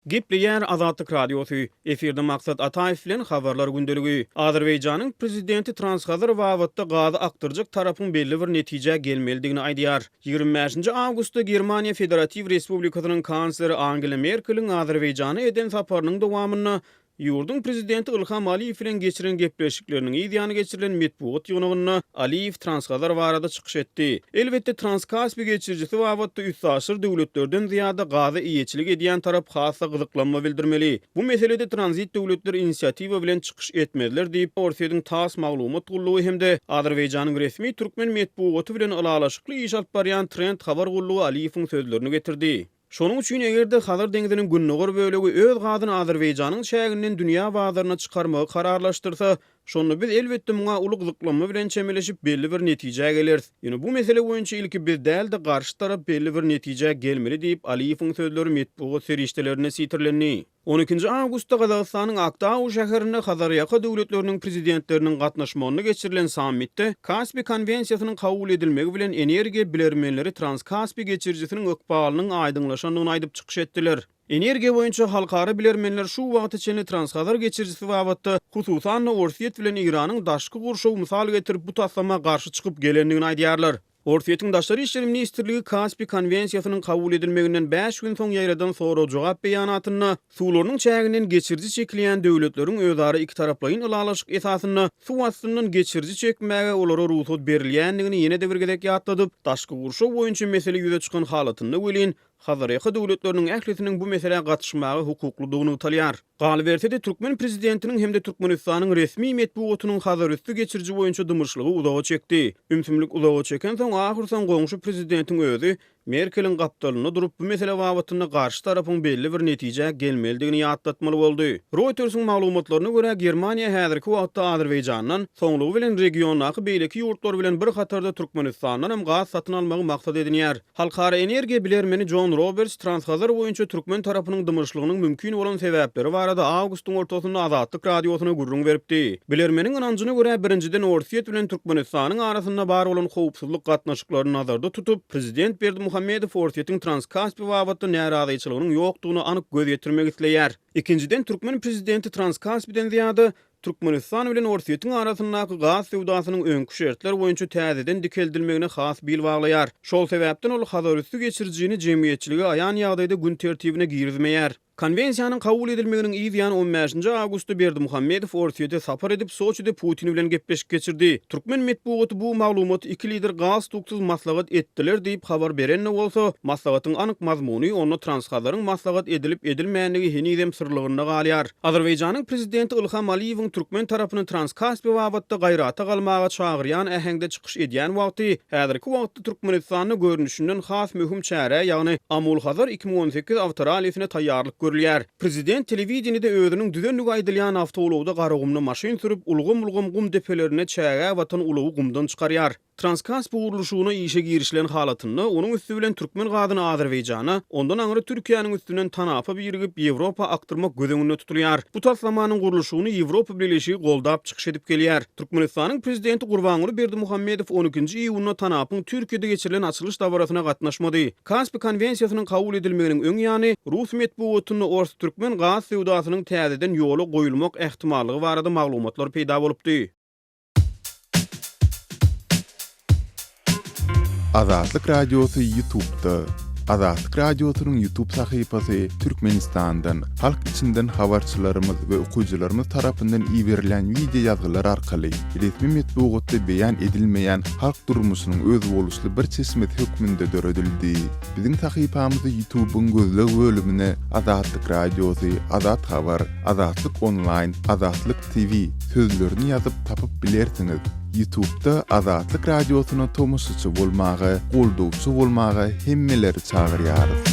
Gepleýär Azatlyk Radiosy, Efirde Maksat Ataýew bilen Habarlar gündeligi. Azerbaýjanyň prezidenti Transhazar babatda gazy akdyrjak tarapyň belli bir netijä gelmelidigini aýdýar. 25-nji awgustda Germaniýa Federatiw Respublikasynyň kansleri Angela Merkeliň Azerbaýjana eden saparynyň dowamynda Ýurduň Prezidenti Ilham Aliýew bilen geçiren gepleşikleriniň yz ýany geçirilen metbugat ýygnagynda Aliýew Transhazar barada çykyş etdi. Elbetde, Transkaspi geçirijisi babatda üstaşyr döwletlerden zyýada gaza eýeçilik edýän tarap has-da gyzyklanma bildirmeli. Bu meselede tranzit döwletler inisiatiwa bilen çykyş etmezler diýip, Orsýetiň tass maglumat gullugy hem-de Azerbaýjanyň resmi türkmen metbugaty bilen ylalaşykly iş alyp barýan Trend habar gullugy Aliýewiň sözlerini getirdi. Şonuň üçin eger-de Hazar deňziniň gündogar bölegi öz gazyny Azerbaýjanyň çäginden dünýä bazaryna çykarmagy kararlaşdyrsa, şonda biz elbetde muňa uly gyzyklanma bilen çemeleşip belli bir netijä geleris. Ýöne bu mesele boýunça ilki biz däl-de garşy tarap belli bir netijä gelmeli diýip, Aliýewiň sözleri metbugat serişdelerinde sitirlendi. On ikinji awgustda Gazagystanyň Aktau şäherinde Hazarýaka döwletleriniň Prezidentleriniň gatnaşmagynda geçirilen sammitde Kaspi konwensiýasynyň kabul edilmegi bilen energiýa bilermenleri Transkaspi geçirijisiniň ykbalynyň aýdyňlaşandygyny aýdyp çykyş etdiler. Energiýa boýunça halkara bilermenler şu wagta çenli Transhazar geçirijisi babatda, hususan-da Orsýet bilen Eýranyň daşky gurşawy mysal getirip bu taslama garşy çykyp gelendigini aýdýarlar. Orsýetiň Daşary işler ministrligi Kaspi konwensiýasynyň kabul edilmeginden bäş gün soň ýaýradan sorag-jogap beýanatynda, suwlarynyň çäginden geçiriji çekilýän döwletleriň özara ikitaraplaýyn ylalaşyk esasynda suw astyndan geçiriji çekmäge olara rugsat berilýändigini ýene-de bir gezek ýatladyp, daşky gurşaw boýunça mesele ýüze çykan halatynda welin, Hazarýaka döwletleriniň ählisiniň bu meselä gatyşmaga hukuklydygy nygtalýar. Galyberse-de, türkmen prezidentiniň hem-de Türkmenistanyň resmi metbugatynyň Hazarüsti geçiriji boýunça dymyşlygy uzaga çekdi. Ümsümlik uzaga çekensoň, ahyrsoň goňşy prezidentiň özi Merkeliň gapdalynda durup, bu mesele babatynda garşy tarapyň belli bir netijä gelmelidigini ýatlatmaly boldy. Reutersiň maglumatlaryna görä, Germaniýa häzirki wagtda Azerbaýjandan, soňlugy bilen regiondaky beýleki ýurtlar bilen bir hatarda Türkmenistandanam gaz satyn almagy maksat edinýär. Halkara energiýa bilermeni Jon Roberts Transhazar boýunça türkmen tarapynyň dymyşlygynyň mümkin bolan sebäpleri barada awgustyň ortasynda Azatlyk Radiosyna gürrüň beripdi. Bilermeniň ynanjyna görä, birinjiden Orsýet bilen Türkmenistanyň arasynda bar bolan howpsuzlyk gatnaşyklaryny nazarda tutup, prezident Berdimuhamedow Orsýetiň Transkaspi babatda närazyçylygynyň ýokdugyna anyk göz ýetirmek isleýär. Ikinjiden, türkmen prezidenti Transkaspiden zyýada Türkmenistan bilen Orsýetiň arasyndaky gaz söwdasynyň öňki şertler boýunça täzeden dikeldilmegine has bil baglaýar. Şol sebäpden ol Hazarüsti geçirijini jemgyýetçilige aýan ýagdaýda gün tertibine girizmeýär. Konwensiýanyň kabul edilmeginiň yz ýany on bäşinji awgustda Berdimuhamedow Orsýete sapar edip, Soçide Putin bilen gepleşik geçirdi. Türkmen metbugaty bu maglumaty iki lider galstuksyz maslahat etdiler diýip habar beren-de bolsa, maslahatyň anyk mazmuny, onda Transhazaryň maslahat edilip-edilmändigi henizem syrlygynda galýar. Azerbaýjanyň prezidenti Ilham Aliýewiň türkmen tarapyny Transkaspi babatda gaýrata galmaga çagyrýan äheňde çykyş edýän wagty, häzirki wagtda Türkmenistanda görnüşinden has möhüm çärä, ýagny Amul-Hazar 2018 awtorallisine taýýarlyk görülýär. Prezident telewideniýede özüniň düzendigi aýdylýan awtoulagda Garagumda maşyn sürüp, ulgam-ulgam gum depelerinde çägä batan ulagy gumdan çykarýar. Transkaspi gurluşygyna işe girişilen halatynda, onuň üsti bilen türkmen gazyny Azerbaýjana, ondan aňry Türkiýäniň üstünden tanapa birigip, Ýewropa akdyrmak göz öňünde tutulýar. Bu taslamanyň gurluşygyny Ýewropa Bileleşigi goldap çykyş edip gelýär. Türkmenistanyň Prezidenti Gurbanguly Berdimuhamedow on ikinji iýunda tanapyň Türkiýede geçirilen açylyş dabarasyna gatnaşmady. Kaspi konwensiýasynyň kabul edilmeginiň öň ýany, rus metbugatynda ors-türkmen gaz söwdasynyň täzeden ýola goýulmak ähtimallygy barada maglumatlar peýda bolupdy. Azatlyk Radiosy Ýutubda. Azatlyk Radiosynyň Ýutub sahypasy Türkmenistandan, halk içinden habarçylarymyz we okyjylarymyz tarapyndan iberilýän wideo ýazgylar arkaly resmi metbugatda beýan edilmeýän halk durmuşynyň özboluşly bir çeşmesi hökmünde döredildi. Biziň sahypamyzy Ýutubyň gözleg bölümine Azatlyk Radiosy, Azat Habar, Azatlyk Onlaýn, Azatlyk TV sözlerini ýazyp tapyp bilersiňiz. Ýutubda Azatlyk Radiosyna tomaşaçy bolmaga, goldawçy bolmaga hemmeleri çagyrýarys.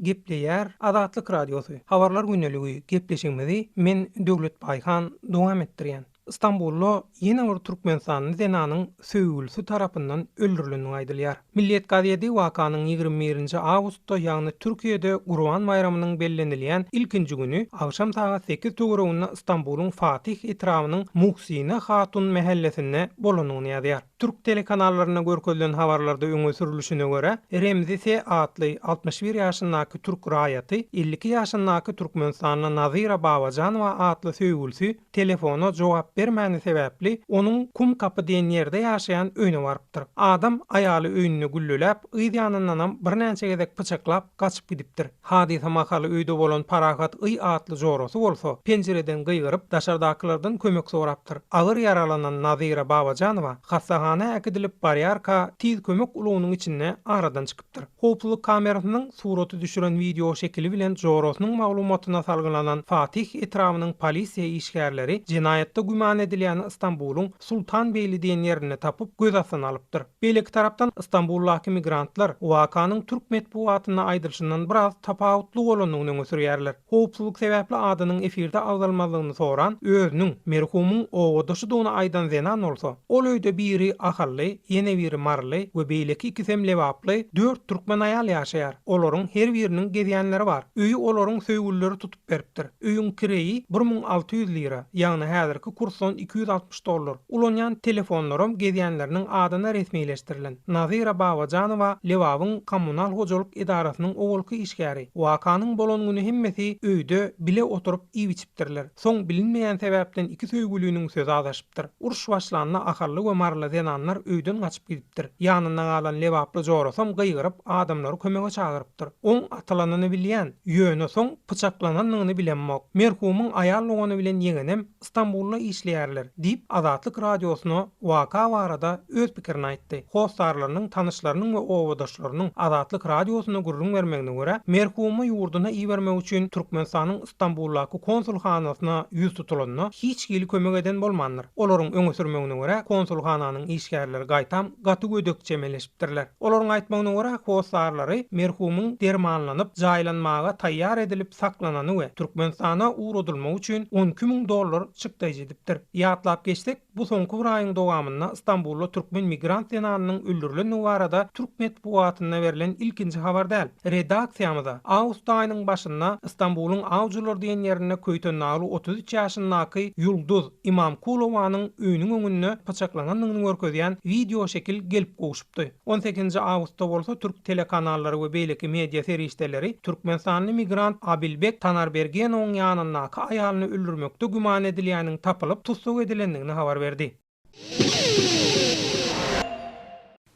Gepleýär Azatlyk Radiosy, Habarlar gündeligi gepleşigimizi men Döwlet Baýhan dowam etdirýän. Stambulda ýene bir türkmenistanly zenanyň söýgülisi tarapyndan öldürilendigi aýdylýar. Milliýet gazedi wakanyň 21 nji awgustda, ýagny Türkiýede Gurban baýramynyň bellenilýän ilkinji güni agşam sagat sekiz töwereginde Stambulyň Fatih etrabynyň Muhsine Hatun mähellesinde bolandygyny ýazýar. Türk telekanallarynda görkezilen habarlarda öňe sürülişine görä, Remzi S. atly 61 ýaşyndaky türk raýaty 52 ýaşyndaky türkmenistanly Nazira Babajanowa atly söýgülisi telefona jogap bermäni sebäpli, onuň Kumkapy diýen ýerde ýaşaýan öýüne barypdyr. Adam aýaly öýünde gülleläp, yz ýanyndanam birnäçe gezek pyçaklap, gaçyp gidipdir. Hadysa mahaly öýde bolan Parahat Y. atly jorasy bolsa, penjireden gygyryp, daşardakylardan kömek sorapdyr. Agyr ýaralanan Nazira Babajanowa hassahana äkidilip barýarka, tiz kömek ulagynyň içinde aradan çykypdyr. Howpsuzlyk kamerasynyň suraty düşüren wideoşekili bilen jorasynyň maglumatyna salgylanan Fatih etrabynyň polisiýa işgärleri jenaýatda güman edilýäni Stambulyň Sultanbeýli diýen ýerinde tapyp, göz astyna alypdyr. Beýleki tarapdan, Stambuldaky migrantlar wakanyň türk metbugatynda aýdylyşyndan biraz tapawutly bolandygyny öňe sürýärler. Howpsuzlyk sebäpli adynyň efirde agzalmazlygyny soran, özüniň merhumyň obadaşydygyny aýdan zenan bolsa, ol öýde biri ahally, ýene biri maryly we beýleki ikisem lebaply dört türkmen aýal ýaşaýar. Olaryň her biriniň gezýänleri bar. Öýi olaryň söýgülileri tutup beripdir. Öýüň kireýi 1600 lira, ýagny häzirki kursdan 260 dollar. Ulanýan telefonlaram gezýänleriniň adyna resmileşdirilen. Nazira Babajanowa Lebabyň kommunal hojalyk edarasynyň owalky işgäri. Wakanyň bolan güni hemmesi öýde bile oturyp iýip-içipdirler. Soň bilinmeýän sebäpden iki söýgüliniň sözi azaşypdyr. Uruş başlanda ahally we maryly zenanlar öýden gaçyp gidipdir. Ýanynda galan lebaply jorasam gygyryp adamlary kömege çagyrypdyr. Oň atylanyny bilýän, ýöne soň pyçaklananyny bilemok. Merhumyň aýal dogany bilen ýeňenem Stambulda işleýärler, diýip, Azatlyk Radiosyna waka barada öz pikirini aýtdy. Hossarlarynyň, tanyşlarynyň we obadaşlarynyň Azatlyk Radiosyna gürrüň bermegine görä, merhumy ýurduna ibermek üçin Türkmenistanyň Stambuldaky konsulhanasyna ýüz tutulanda, hiç hili kömek eden bolmandyr. Olaryň öňe sürmegine görä, konsulhananyň işgärleri gaýtam gaty gödek çemeleşipdirler. Olaryň aýtmagyna görä, hossarlary merhumyň dermanlanyp, jaýlanmaga taýýar edilip saklanany we Türkmenistana ugradylmagy üçin 12 müň dollar çykdaýjy edipdir. Ýatlap geçsek, bu soňky bir aýyň dowamynda Stambulda türkmen migrant zenanynyň öldürilendigi barada türk metbugatynda berlen ilkinji habar däl. Redaksiýamyza awgust aýynyň başynda Stambulyň Awjylar diýen ýerinde köýtendagly 33 ýaşyndaky Ýulduz Imamkulowanyň öýüniň öňünde pyçaklanandygyny görkezýän wideoşekil gelip gowşupdy. On sekizinji awgustda bolsa türk telekanallary we beýleki media serişdeleri türkmenistanly migrant Abilbek Tanarbergenowyň ýanyndaky aýalyny öldürmekde güman edilýäniň tapylyp, tussag edilendigini habar berdi.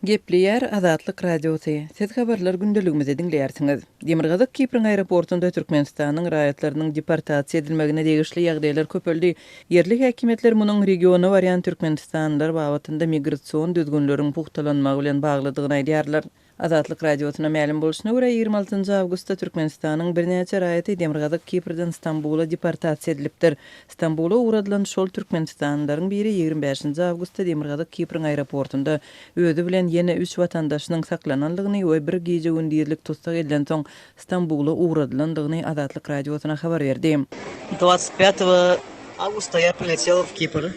Gepleýär Azatlyk Radiosy, Siz habarlar gündeligimizi diňleýärsiňiz. Demirgazyk Kipriň aeroportunda Türkmenistanyň raýatlarynyň deportasiýa edilmegine degişli ýagdaýlar köpeldi. Ýerli häkimiýetler munuň regiona barýan türkmenistanlylar babatynda migrasion düzgünleriň pugtalanmagy bilen baglydygyny aýdýarlar. Azatlyk Radiosyna mälim bolşuna görä, 26 awgustda Türkmenistanyň birnäçe raýaty Demirgazyk Kiprden Stambula deportasiýa edilipdir. Stambula ugradylan şol türkmenistanlylaryň biri 25 awgustda Demirgazyk Kipriň aeroportunda özi bilen ýene üç watandaşynyň saklanandygyny we bir gije-gündizlik tussag edilensoň Stambula ugradylandygyny Azatlyk Radiosyna habar berdi. Dwadsyt pýatogo awgusta ýa priletela w Kipr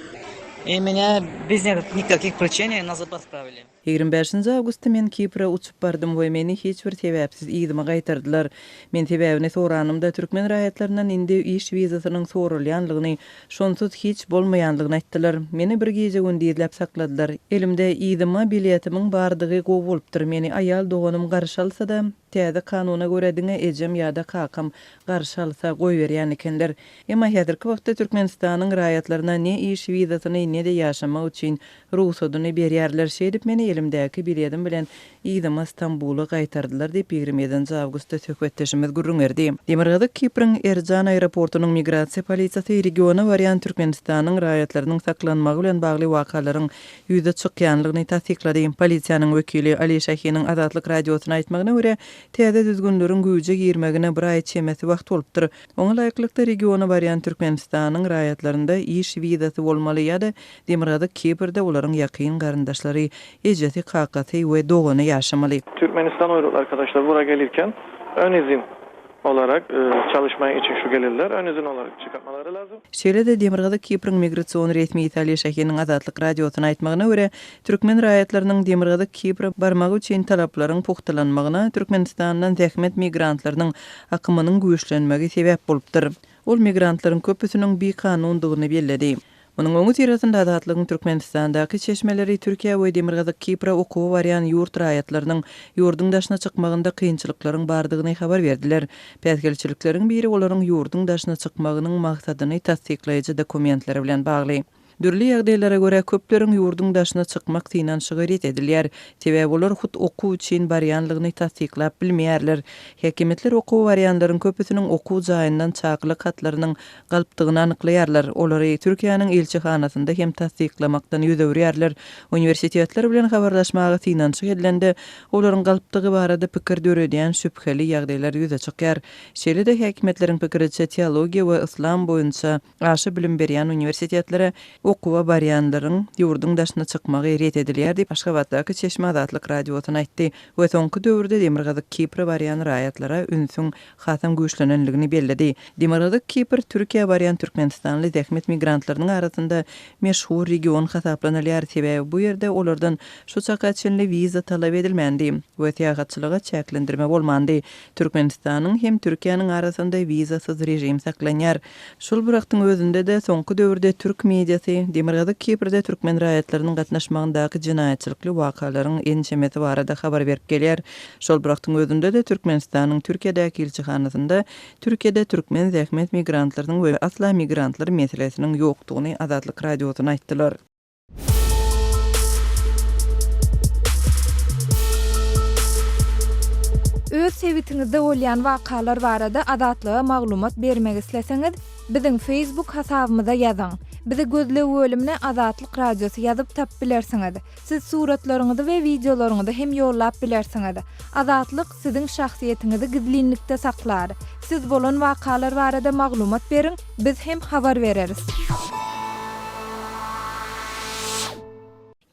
i menýa bez nikakih priçeniý nazad otprawili. 25 awgustda men Kipre uçup bardym we meni hiç bir sebäpsiz yzyma gaýtardylar. Men sebäbini soranymda, türkmen raýatlaryndan indi iş wizasynyň soralýanlygyny, şonsuz hiç bolmaýanlygyny aýtdylar. Meni bir gije-gündizläp sakladylar. Elimde yzyma biletimiň bardygy gowy bolupdyr. Meni aýal doganym garşy alsa-da, täze kanuna görä diňe ejem ýa-da kakam garşy alsa goýberýän ekenler. Emma häzirki wagtda Türkmenistanyň raýatlaryna ne iş wizasyny, ne-de ýaşamak üçin Rugsadyny berýärler. Şeýdip meni elimdäki biledim bilen yzyma Stambula gaýtardylar diýip, 27 awgustda söhbetdeşimiz gürrüň berdi. Demirgazyk Kipriň Erjan aeroportunyň migrasiýa polisiýasy regiona barýan Türkmenistanyň raýatlarynyň saklanmagy bilen bagly wakalaryň ýüze çykýanlygyny tassyklady. Polisiýanyň wekili Ali Şahiniň Azatlyk Radiosyna aýtmagyna görä, täze düzgünleriň güýje girmegine bir aý çemesi wagt bolupdyr. Oňa laýyklykda, regiona barýan Türkmenistanyň raýatlarynda iş wizasy bolmaly ýa-da Demirgazyk Kiprde olaryň ýakyn garyndaşlary, ejesi, kakasy we dogany ýaşamaly. Türkmenistan uyrukly arkadaşlar bura gelirken ön izin olarak çalışmaya için şu gelirler ön izin olarak çıkartmaları lazym. Şeýle-de Demirgazyk Kipriň migrasion resmisi Ali Şahiniň Azatlyk Radiosyna aýtmagyna görä, türkmen raýatlarynyň Demirgazyk Kipre barmagy üçin talaplaryň pugtalanmagyna Türkmenistandan zähmet migrantlarynyň akymynyň güýçlenmegi sebäp bolupdyr. Ol migrantlaryň köpüsiniň bikanundygyny belledi. Munuň öňüsyrasynda Azatlygyň Türkmenistandaky çeşmeleri Türkiýä we Demirgazyk Kipre okuwa barýan ýurt raýatlarynyň ýurduň daşyna çykmagynda kynçylyklaryň bardygyny habar berdiler. Päsgelçilikleriň biri olaryň ýurduň daşyna çykmagynyň maksadyny tassyklaýjy dokumentleri bilen bagly. Dürli ýagdaýlara görä, köpleriň ýurduň daşyna çykmak synanyşygy ret edilýär. Sebäbi olar hut okuw üçin barýanlygyny tassyklap bilmeýärler. Häkimiýetler okuwa barýanlaryň köpüsiniň okuw jaýyndan çakylyk hatlarynyň galpdygyny anyklaýarlar. Olary Türkiýäniň ilçihanasynda hem tassyklamakdan ýüz öwürýärler. Uniwersitetler bilen habarlaşmaga synanyşyk edilende, olaryň galpdygy barada pikir döredýän şübheli ýagdaýlar ýüze çykýar. Şeýle-de häkimiýetleriň pikiriçe, teologiýa we yslam boýunça aşa bilim berýän uniwersitetlere okuwa barýanlaryň ýurduň daşyna çykmagy ret edilýär diýip, Aşgabatdaky çeşme Azatlyk Radiosyna aýtdy we soňky döwürde Demirgazyk Kipre barýan raýatlara ünsüň hasam güýçlenenligini belledi. Demirgazyk Kipr Türkiýä barýan türkmenistanly zähmet migrantlarynyň arasynda meşhur region hasaplanylýar, sebäbi bu ýerde olardan şu çaka çenli wiza talap edilmändi we syýahatçylyga çäklendirme bolmandy. Türkmenistanyň hem Türkiýäniň arasynda wizasyz režim saklanýar. Şol bir wagtyň özünde-de, soňky döwürde türk mediasy Demirgazyk Kiprde türkmen raýatlarynyň gatnaşmagyndaky jenaýatçylykly wakalaryň ençemesi barada habar berip gelýär. Şol bir wagtyň özünde-de, Türkmenistanyň Türkiýedäki ilçihanasynda Türkiýede türkmen zähmet migrantlarynyň we asla migrantlar meselesiniň ýokdugyny Azatlyk Radiosyna aýtdylar. Öz sebitiňizde bolýan wakalar barada Azatlyga maglumat bermek isleseňiz, biziň Facebook hasabymyza ýazyň. Bizi gözleg bölümine Azatlyk Radiosy ýazyp tapyp bilersiňiz. Siz suratlaryňyzy we wideolaryňyzy hem ýollap bilersiňiz. Azatlyk siziň şahsyýetiňizi gizlinlikde saklar. Siz bolan wakalar barada maglumat beriň, biz hem habar bereris.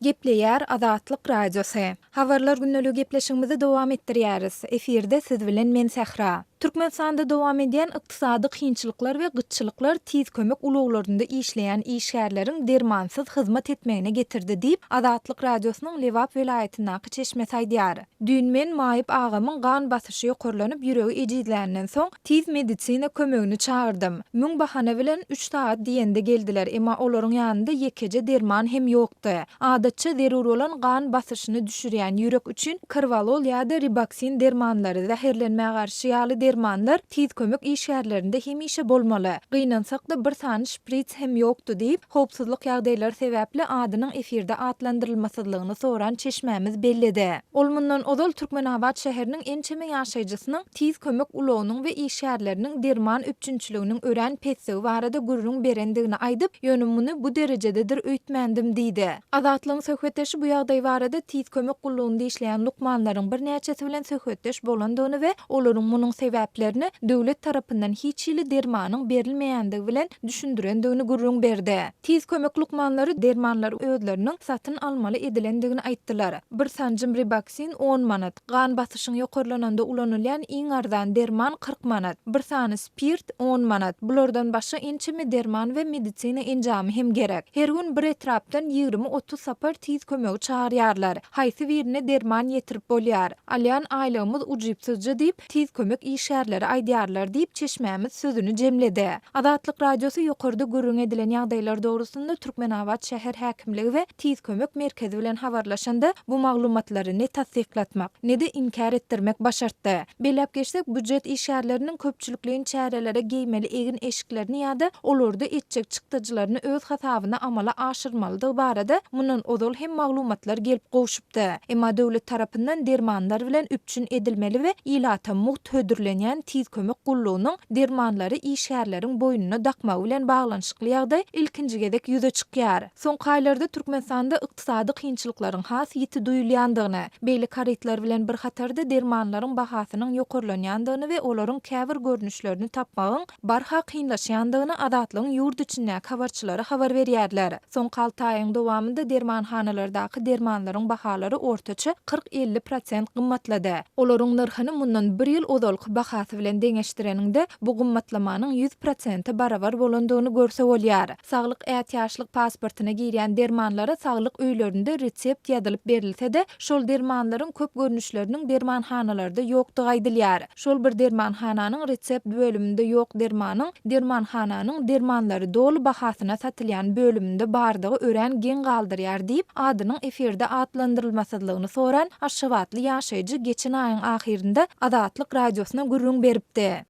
Gepleýär Azatlyk Radiosy. Habarlar gündeligi gepleşigimizi dowam etdirýäris. Efirde siz bilen men Sähra. Türkmenistanda dowam edýän ykdysady kynçylyklar we gytçylyklar tiz kömek ulaglarynda işleýän işgärleriň dermansyz hyzmat etmegine getirdi diýip, Azatlyk Radiosynyň Lebap welaýatyndaky çeşmesi aýdýar. Düýn men maýyp agamyň gan basyşy ýokarlanyp, ýüregi ejizländen soň, tiz medisina kömegini çagyrdym. Müň bahana bilen üç sagat diýende geldiler, emma olaryň ýanynda ýekeje derman hem ýokdy. Adatça zerur bolan gan basyşyny düşürýän ýürek üçin Korwalol ýa-da Ribaksin dermanlary, zäherlenmä garşy ýaly dermanlar tiz kömek işgärlerinde hemişe bolmaly. Gynansak-da, bir sany şprits hem ýokdy diýip, howpsuzlyk ýagdaýlary sebäpli adynyň efirde atlandyrylmasyzlygyny soran çeşmämiz belledi. Ol mundan ozal Türkmenabat şäheriniň ençeme ýaşaýjysynyň tiz kömek ulagynyň we işgärleriniň derman üpjünçiliginiň örän pesdigi barada gürrüň berendigini aýdyp, ýöne muny bu derejededir öýtmändim diýdi. Azatlygyň söhbetdeşi bu ýagdaý barada Tiz kömek gullugynda işleýän lukmanlaryň birnäçesi bilen söhbetdeş bolandygyny we olaryň munuň sebäplerini döwlet tarapyndan hiç hili dermanyň berilmeýändigi bilen düşündirendigini gürrüň berdi. Tiz kömek lukmanlary dermanlary özleriniň satyn almaly edilendigini aýtdylar. Bir sanjym ribaksin on manat, gan basyşyň ýokarlananda ulanylýan iň arzan derman 40 manat, bir sany spirt on manat. Bulardan başga ençeme derman we medisina enjamy hem gerek. Her gün bir etrapdan 20-30 sapar tiz kömegi çagyrýarlar. Haýsy birine derman ýetirip bolýar? Alýan aýlygymyz ujypsyzja diýip, tiz kömek işgärleri aýdýarlar diýip, çeşmämiz sözüni jemledi. Azatlyk Radiosy ýokarda gürrüň edilen ýagdaýlar dogrusynda Türkmenabat şäher häkimligi we Tiz kömek merkezi bilen habarlaşanda, bu maglumatlary ne tassyklatmak, ne-de inkär etdirmek başartdy. Belläp geçsek, býujet işgärleriniň köpçülikleýin çärelere geýmeli egin-eşiklerini ýa-da olarda etjek çykdajylaryny öz hasabyna amala aşyrmalydygy barada mundan ozal hem maglumatlar gelip gowşupdy. Emma döwlet tarapyndan dermanlar bilen üpjün edilmeli we ilata mugt hödürlenýän Tiz kömek gullugynyň dermanlary işgärleriň boýnuna dakmagy bilen baglanyşykly ýagdaý ilkinji gezek ýüze çykýar. Soňky aýlarda Türkmenistanda ykdysady kynçylyklaryň has ýiti duýulýandygyny, beýleki harytlar bilen bir hatarda dermanlaryň bahasynyň ýokarlanýandygyny we olaryň käbir görnüşlerini tapmagyň barha kynlaşýandygyny Azatlygyň ýurt içindäki habarçylary habar berýärler. Soňky alty aýyň dowamynda dermanhanalardaky dermanlaryň bahalary ortaça 40-50 prosent gymmatlady. Olaryň nyrhyny mundan bir ýyl ozalky bahadan. bahasy bilen deňeşdireniňde, bu gymmatlamanyň 100 prosente barabar bolandygyny görse bolýar. Saglyk ätiýaçlyk pasportyna girýän dermanlara saglyk öýlerinde resept ýazylyp berilse-de, şol dermanlaryň köp görnüşleriniň dermanhanalarda ýokdugy aýdylýar. Şol bir dermanhananyň resept bölüminde ýok dermanyň dermanhananyň dermanlary doly bahasyna satylýan bölüminde bardygy örän geň galdyrýar diýip, adynyň efirde atlandyrylmasyzlygyny soran aşgabatly ýaşaýjy geçen aýyň ahyrynda Azatlyk Radiosyna gürrüň beripdi.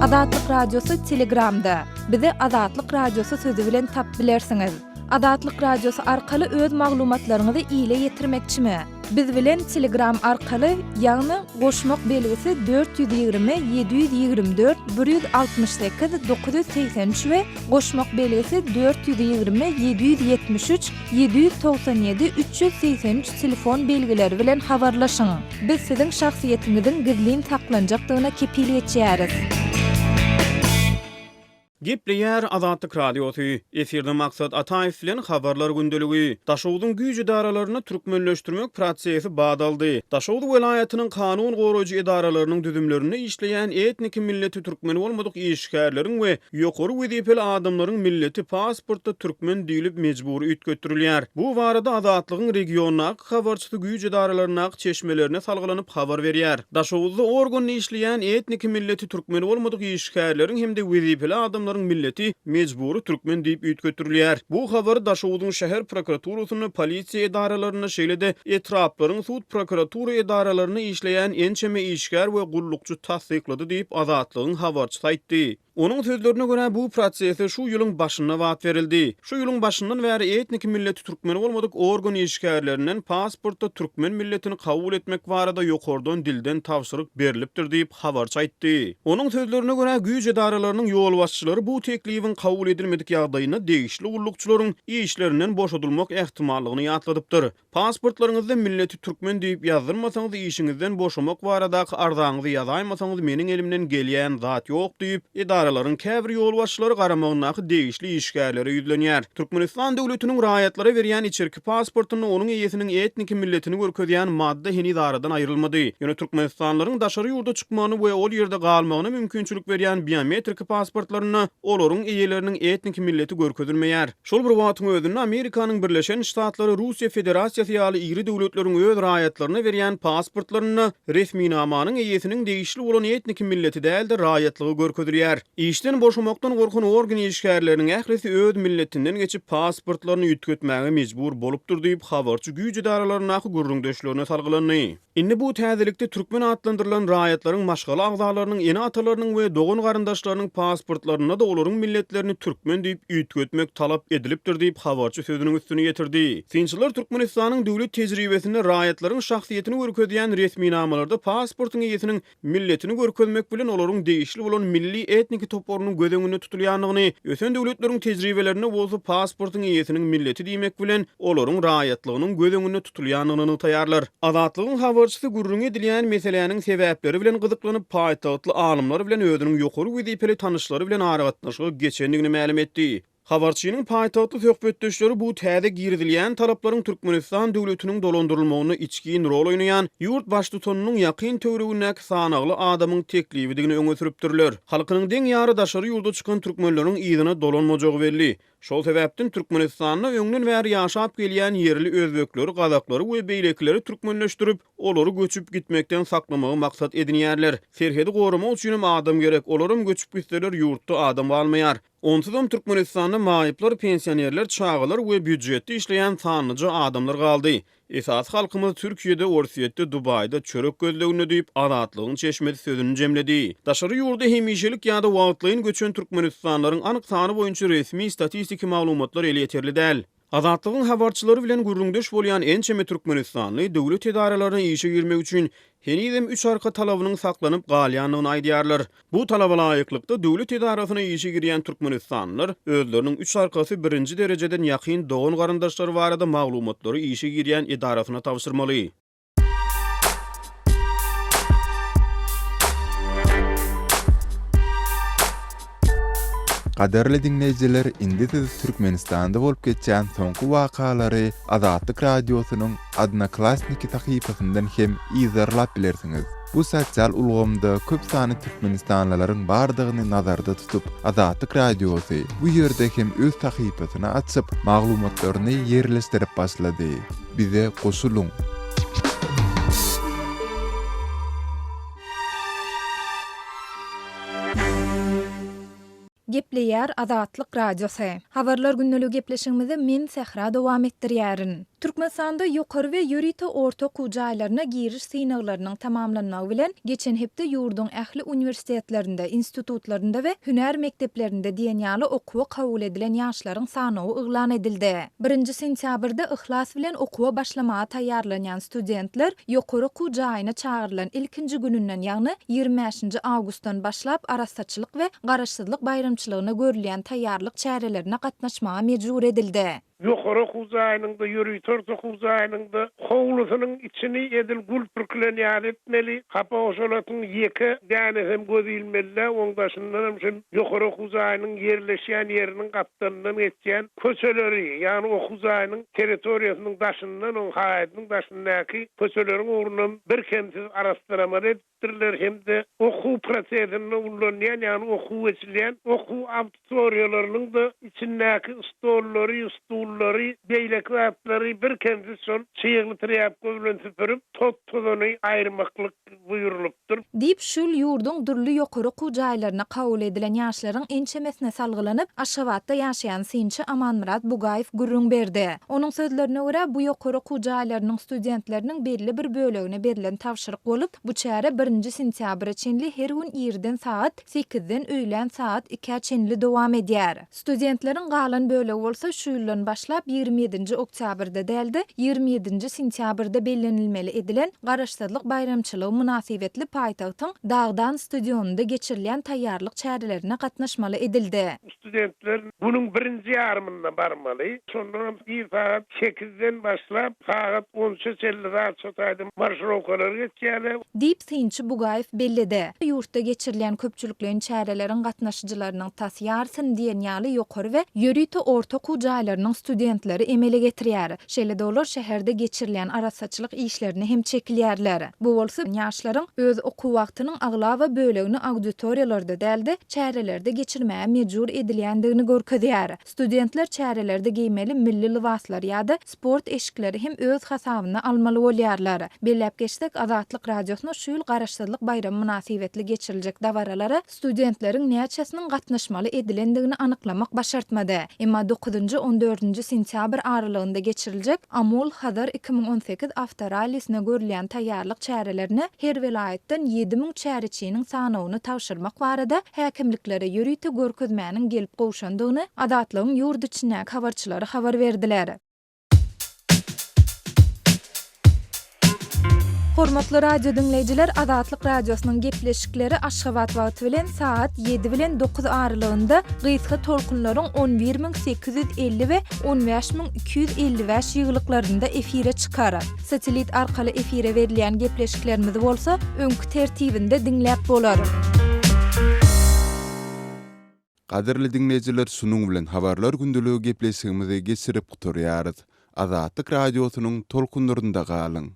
Azatlyk Radiosy Telegramda. Bizi Azatlyk Radiosy sözi bilen tapyp bilersiňiz. Azatlyk Radiosy arkaly öz maglumatlaryňyzy ile ýetirmekçimi? Biz bilen Telegram arkaly, ýagny goşmak belgisi 420 724 168 983 we goşmak belgisi 420 773 797 383 telefon belgileri bilen habarlaşyň. Biz siziň şahsyýetiňiziň gizlin saklanjakdygyna kepil geçýäris. Gepleýär Azatlyk Radiosy, Efirde Maksat Ataýew bilen Habarlar gündeligi. Daşogzuň güýç edaralarynda türkmenleşdirmek prosesi bat aldy. Daşoguz welaýatynyň kanun goraýjy edaralarynyň düzümlerinde işleýän etniki milleti türkmen bolmadyk işgärleriň we ýokary wezipeli adamlaryň milleti pasportda türkmen diýlip mejbury üýtgetdirilýär. Bu barada Azatlygyň regiondaky habarçysy güýç edaralaryndaky çeşmelerine salgylanyp habar berýär. Daşoguzda organda işleýän etniki milleti türkmen bolmadyk işgärleriň hem-de wezipeli adamlaryň milleti mejbury türkmen diýip üýtgetdirilýär. Bu habary Daşoguzyň şäher prokuraturasynda, polisiýa edaralarynda, şeýle-de etraplaryň sud-prokuratura edaralarynda işleýän ençeme işgär we gullukçy tassyklady diýip, Azatlygyň habarçysy aýtdy. Onuň sözlerine görä, bu prosese şu ýylyň başynda bat berildi. Şu ýylyň başyndan bäri etniki milleti türkmen bolmadyk organ işgärlerinden pasportda türkmen milletini kabul etmek barada ýokardan dilden tabşyryk berlipdir diýip, habarçy aýtdy. Onuň sözlerine görä, güýç edaralarynyň ýolbaşçylary bu teklibiň kabul edilmedik ýagdaýynda degişli gullukçylaryň işlerinden boşadylmak ähtimallygyny ýatladypdyr. Pasportlaryňyzda milleti türkmen diýip ýazdyrmasaňyz işiňizden boşamak baradaky arzaňyzy ýazaýmasaňyz meniň elimden gelýän zat ýok diýip, edaralaryň käbir ýolbaşçylary garamagyndaky degişli işgärlere ýüzlenýär. Türkmenistan döwletiniň raýatlara berýän içerki pasportynda onuň eýesiniň etniki milletini görkezýän madda heniz aradan aýrylmady. Ýöne türkmenistanlylaryň daşary ýurda çykmagyny we ol ýerde galmagyna mümkinçilik berýän biometriki pasportlarynda olaryň eýeleriniň etniki milleti görkezilmeýär. Şol bir wagtyň özünde Amerikanyň Birleşen Ştatlary, Russiýa Federasiýasy ýaly iri döwletleriň öz raýatlaryna berýän pasportlarynda resminamanyň eýesiniň degişli bolan etniki milleti däl-de raýatlygy görkezilýär. Işden boşamakdan gorkan organ işgärleriniň ählisi öz milletinden geçip pasportlaryny üýtgetmäge mejbur bolupdyr diýip, habarçy güýç edaralaryndaky gürrüňdeşlerine salgylandy. Indi bu täzelikde türkmen atlandyrylan raýatlaryň maşgala agzalarynyň ene-atalarynyň we dogan-garyndaşlarynyň pasportlarynda-da olaryň milletlerini türkmen diýip üýtgetmek talap edilipdir diýip, habarçy sözüniň üstüni ýetirdi. Synçylar Türkmenistanyň döwlet tejribesinde raýatlaryň şahsyýetini görkezýän resminamalarda pasportyň eýesiniň milletini görkezmek bilen olaryň degişli bolan milli etniki toparynyň göz öňünde tutulýandygyny, ösen döwletleriň tejribelerinde bolsa pasportyň eýesiniň milleti diýmek bilen olaryň raýatlygynyň göz öňünde tutulýandygyny nygtaýarlar. Azatlygyň habarçysy gürrüňi edilýän meseläniň sebäpleri bilen gyzyklanyp, paýtagtly alymlar bilen özüniň ýokary wezipeli tanyşlary bilen aragatnaşyga geçendigini mälim etdi. Habarçynyň paýtagtly söhbetdeşleri bu täze girizilýän talaplaryň Türkmenistan döwletiniň dolandyrylmagynda içgin rol oýnaýan ýurt baştutanynyň ýakyn töweregindäki sanagly adamyň teklibidigini öňe sürüpdirler. Halkynyň deň ýary daşary ýurda çykan türkmenleriň yzyna dolanmajagy belli. Şol sebäpden Türkmenistanda öňden bäri ýaşap gelýän ýerli özbekleri, gazaklary we beýlekileri türkmenleşdirip, olary göçüp gitmekden saklamagy maksat edinýärler. Serhedi goramak üçinem adam gerek, olaram göçüp gitseler ýurtda adam galmaýar. Onsuzam Türkmenistanda maýyplar, pensionerler, çagalar we býujetde işleýän sanlyja adamlar galdy. Esasy halkymyz Türkiýede, Orsýetde, Dubaýda çörek gözleginde diýip, Azatlygyň çeşmesi sözüni jemledi. Daşary ýurda hemişelik ýa-da wagtlaýyn göçen türkmenistanlylaryň anyk sany boýunça resmi statistiki maglumatlar elýeterli däl. Azatlygyň habarçylary bilen gürrüňdeş bolýan ençeme türkmenistanly döwlet edaralaryna işe girmek üçin henizem üç arka talabynyň saklanyp galýandygyny aýdýarlar. Bu talaba laýyklykda, döwlet edarasyna işe girýän türkmenistanlylar özleriniň üç arkasy birinji derejeden ýakyn dogan-garyndaşlary barada maglumatlary işe girýän edarasyna tabşyrmaly. Gadyrly diňleýjiler indi siz Türkmenistanda bolup geçýän soňky wakalary Azatlyk Radiosynyň Odnoklassniki sahypasyndan hem yzarlap bilersiňiz. Bu sosial ulgamda köp sanly türkmenistanlylaryň bardygyny nazarda tutup, Azatlyk Radiosy bu ýerde hem öz sahypasyny açyp, maglumatlaryny ýerleşdirip başlady. Bize goşulyň! Gepleýär Azatlyk Radiosy. Habarlar gündeligi gepleşigimizi men Sähra dowam etdirýärin. Türkmenistanda ýokary we ýörite orta okuw jaýlaryna giriş synaglarynyň tamamlanmagy bilen, geçen hepde ýurduň ähli uniwersitetlerinde, institutlarynda we hünär mekdeplerinde diýen ýaly okuwa kabul edilen ýaşlaryň sanawy yglan edildi. Birinji sentýabrda yhlas bilen okuwa başlamaga taýýarlanýan studentler ýokary okuw jaýyna çagyrylan ilkinji gününden, ýagny 25-nji awgustdan başlap arassaçylyk we Garaşsyzlyk baýramçylygyna görülýän taýýarlyk çärelerine gatnaşmaga mejbur edildi. Ýokary okuw jaýynyň-da, ýörite orta okuw jaýynyň-da howlusynyň içini edil gül pürkülen ýaly etmeli. Hapa-hoşalatyň ýeke dänesem göz ilmeli däl, oň daşyndanam şu ýokary okuw jaýynyň ýerleşýän ýeriniň gapdalyndan geçýän köçeleri, ýagny okuw jaýynyň territoriýasynyň daşyndan, oň haýadynyň daşyndaky köçeleriň ugrunam birkemsiz arassalamaly edip, Dirler hem-de okuw prosesinde ullanylýan, ýagny okuw geçilýän okuw auditoriýalarynyň-da içindäki stollary, stullary, beýleki zatlary birkemsiz şol çygly trýapka bilen süpürip, tot-tozany aýyrmaklyk buýrulypdyr. Diýip, şu ýyl ýurduň dürli ýokary okuw jaýlaryna kabul edilen ýaşlaryň ençemesine salgylanyp, Aşgabatda ýaşaýan synçy Amanmyrat Bugaýew gürrüň berdi. Onuň sözlerine görä, bu ýokary okuw jaýlarynyň studentleriniň belli bir bölegine berlen tabşyryk bolup, bu çäre birinji sentýabra çenli her gün irden sagat sekizden öýlän sagat ikä çenli dowam edýär. Studentleriň galan bölegi bolsa şu ýyldan başlap 27-nji oktýabrda däl-de, 27-nji sentýabrda bellenilmeli edilen Garaşsyzlyk baýramçylygy mynasybetli paýtagtyň Dagdan stadionynda geçirilýän taýýarlyk çärelerine gatnaşmaly edildi. Studentler günüň birinji ýarymynda barmaly. Şondanam ir sagat sekizden başlap, sagat on üçe çenli zat şo taýda marşirowkalar geçýärler. Diýip, synçy Bugaýew belledi. Ýurtda geçirilýän köpçülikleýin çäreleriň gatnaşyjylarynyň tas ýarysyny diýen ýaly ýokary we ýörite orta okuw jaýlarynyň studentleri emele getirýär. Şeýle-de olar şäherde geçirilýän arassaçylyk işlerine hem çekilýärler. Bu bolsa ýaşlaryň öz okuw wagtynyň aglaba bölegini auditoriýalarda däl-de, çärelerde geçirmäge mejbur edilýändigini görkezýär. Studentler çärelerde geýmeli milli lybaslary ýa-da sport eşikleri hem öz hasabyna almaly bolýarlar. Belläp geçsek, Azatlyk Radiosyna şu ýyl Garaşsyzlyk baýramy mynasybetli geçiriljek dabaralara studentleriň näçesiniň gatnaşmaly edilendigini anyklamak başartmady. Emma dokuzynjy, on dördünji sentýabr aralygynda geçiriljek Amul, Hazar 2018 awtorallisine görülýän taýýarlyk çärelerine her welaýatdan 7000 çäreçiniň sanawyny tabşyrmak barada häkimliklere ýörite görkezmäniň gelip gowşandygyny Azatlygyň ýurt içindäki habarçylary habar berdiler. Hormatly radio diňleýjiler Azatlyk Radiosynyň gepleşikleri Aşgabat wagty bilen sagat 7 bilen 9 aralygynda gysga tolkunlaryň 11850 we 15255 ýygylyklarynda efire çykar. Satelit arkaly efire berilýän gepleşiklerimizi bolsa öňki tertibinde diňläp bolar. Gadyrly diňleýjiler şunuň bilen Habarlar gündeligi gepleşigimizi geçirip gutarýarys. Azatlyk Radiosynyň tolkunlarynda galyň!